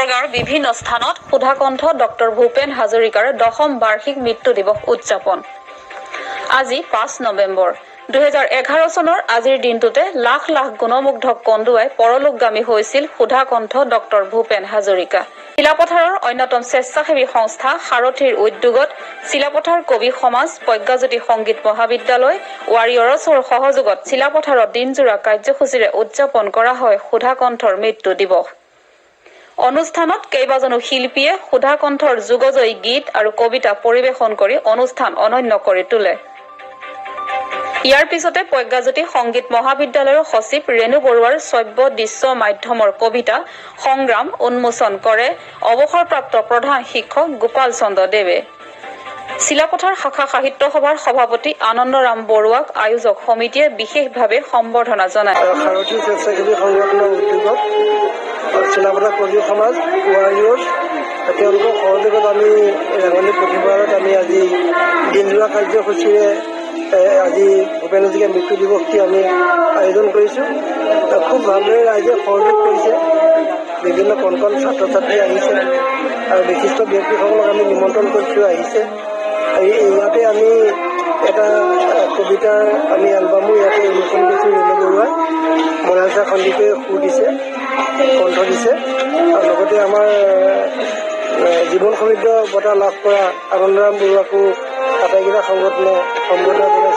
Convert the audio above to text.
গড়গাঁৱৰ বিভিন্ন স্থানত সুধাকণ্ঠ ডক্টৰ ভূপেন হাজৰিকাৰ দশম বাৰ্ষিক মৃত্যু দিৱস উদযাপন। আজি 5 নৱেম্বৰ। 2011 চনৰ আজিৰ দিনটোতে লাখ লাখ গুণমুগ্ধক কন্দুৱাই পৰলোকগামী হৈছিল সুধাকণ্ঠ ডক্টৰ ভূপেন হাজৰিকা। চিলাপথাৰৰ অন্যতম স্বেচ্ছাসেৱী সংস্থা সাৰথীৰ উদ্যোগত চিলাপথাৰ কবি সমাজ, প্ৰজ্ঞাজ্যোতি সংগীত মহাবিদ্যালয়, ৱাৰিয়ৰ্ছৰ সহযোগত চিলাপথাৰত দিনজোৰা কাৰ্যসূচীৰে উদযাপন কৰা হয় সুধাকণ্ঠৰ মৃত্যু দিৱস। অনুষ্ঠানত কেইবাজনো শিল্পীয়ে সুধাকণ্ঠৰ যুগজয়ী গীত আৰু কবিতা পৰিৱেশন কৰি অনুষ্ঠান অনন্য কৰি তোলে। ইয়াৰ পিছতে প্ৰজ্ঞাজ্যোতি সংগীত মহাবিদ্যালয়ৰ সচিব ৰেণু বৰুৱাৰ শ্ৰব্য দৃশ্য মাধ্যমৰ কবিতা সংগ্ৰাম উন্মোচন কৰে অৱসৰপ্ৰাপ্ত প্ৰধান শিক্ষক গোপাল চন্দ্ৰ দেৱে। চিলাপথাৰ শাখা সাহিত্য সভাৰ সভাপতি আনন্দৰাম বৰুৱাক আয়োজক সমিতিয়ে বিশেষভাৱে সম্বৰ্ধনা জনায়। সাৰথী স্বেচ্ছাসেৱী সংগঠনৰ উদ্যোগত চিলাপথাৰ কবি সমাজ, ৱাৰিয়ৰ্ছ, তেওঁলোকৰ সহযোগত আমি ৰেঙনি পুথিভঁৰালত আমি আজি দিনজোৰা কাৰ্যসূচীৰে আজি ভূপেন হাজৰিকাৰ মৃত্যু দিৱসটি আমি আয়োজন কৰিছোঁ। খুব ভালদৰে ৰাইজে সহযোগ কৰিছে। বিভিন্ন কণ কণ ছাত্ৰ ছাত্ৰী আহিছে আৰু বিশিষ্ট ব্যক্তিসকলক আমি নিমন্ত্ৰণ কৰিছোঁ, আহিছে। ইয়াতে আমি এটা কবিতাৰ আমি এলবামো ইয়াতে উন্মোচন কৰিছোঁ। ৰেণু বৰুৱাই, মনালিছা সন্দিকৈয়ে সুৰ দিছে, কণ্ঠ দিছে আৰু লগতে আমাৰ জীৱন সমৃদ্ধ বঁটা লাভ কৰা আনন্দৰাম বৰুৱাকো আটাইকেইটা সংগঠনে সম্বৰ্ধনা জনাইছে।